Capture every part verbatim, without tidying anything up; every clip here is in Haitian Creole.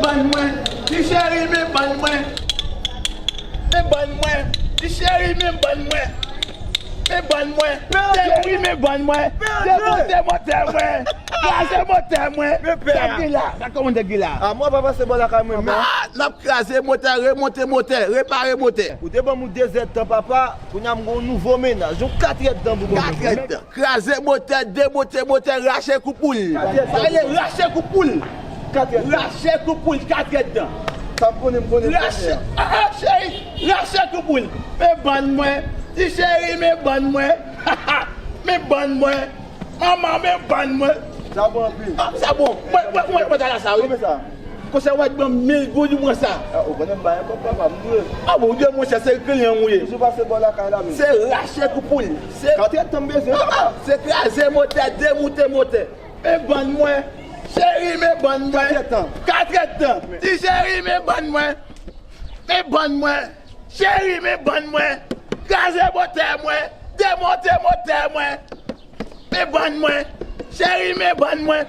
Ban mwen, ti cheri, men ban mwen. Men ban mwen, ti cheri, men ban mwen. Men ban mwen, cheri, men ban mwen. Demonte motè mwen. Kraze motè mwen. Sa k gen la? Sa kòmandè gen la? A, mwen pa pase bò lakay mwen, men. A, n ap kraze motè, remonte motè, repare motè. Ou te ban m yon de zèdtan, papa. Kounye a m gen yon nouvo mennaj. Yon kat èdtan pou ban m. Kat èdtan. Kraze motè, demonte motè, rache kou poul. Sa rele rache kou poul. Rache kou poul, kat èdtan. Sa m konnen, m konnen. Rache, ah, cheri, rache kou poul. Men ban mwen, ti cheri, men ban mwen. Men ban mwen. Manman, men ban mwen. Sa bon anpil. Ah, sa bon. Mwen, mwen, mwen, mwen ta la sa, wi. Konbyen sa? Konsa w ap ban m mil goud, ou pran sa. Ah, ou konnen m bay ankò, papa, m dwe. Ah bon, ou dwe, monchè, se kliyan ou ye. Toujou pase bò lakay la, men. Se rache kou poul. Se kat èdtan m bezwen, papa. Se kraze motè, demoute motè. Men ban mwen. Cheri, men ban mwen. Kat èdtan. Kat èdtan. Ti cheri, men ban mwen. Men ban mwen. Cheri, men ban mwen. Kraze motè mwen. Demonte motè mwen. Men ban mwen. Cheri, men ban mwen.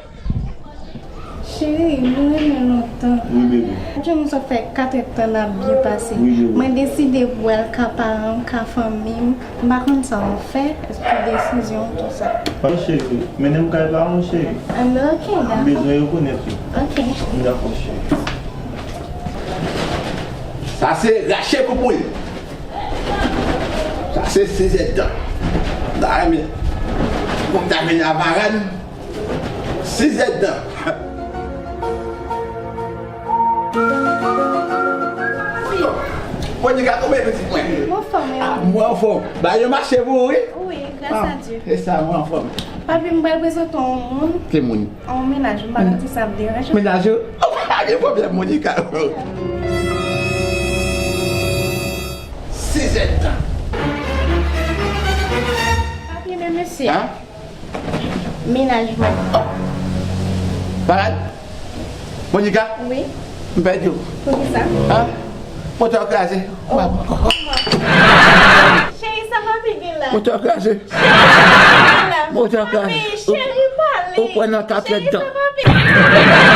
Cheri, nou renmen lontan. Wi, bebe. Jan nou sa fè kat èdtan n ap byen pase. Wi, bebe. Mwen deside pou al ka paran m, ka fanmi m. M pa konn sa w fè, èske desizyon w, tou sa. Pa cheri, mennen m kay paran w, cheri. Ah, men ok, dakò. M bezwen yo konèt wi. Ok. Dakò, cheri. Sa se rache kou poul. Sa se sizèdtan. M ta renmen pou m ta vin a paran m. Sizèdtan. Monica, kòman pitit mwen? Mwen anfòm, e ou? Ah, mwen anfòm. Bagay yo mache pou ou, wi? Wi, gras a Dye. E sa, mwen anfòm. Papi, m pral prezante w yon moun. Ki moun? Yon mennaj, m pa konn si sa ap deranje w. Mennaj ou? Oh, pa gen pwoblèm, Monica. Sizèdtan. Papi, men mesye. Hein? Mennaj mwen. Parad? Monica? Wi. M pèdi w. Poukisa? Hein? Motè w kraze. Oh. Cheri, sa papi gen la? Motè w kraze. Cheri, sa papi gen la? Motè w kraze. Papi, cheri, pale. Ou pran nan kat èdtan. Cheri, sa papi.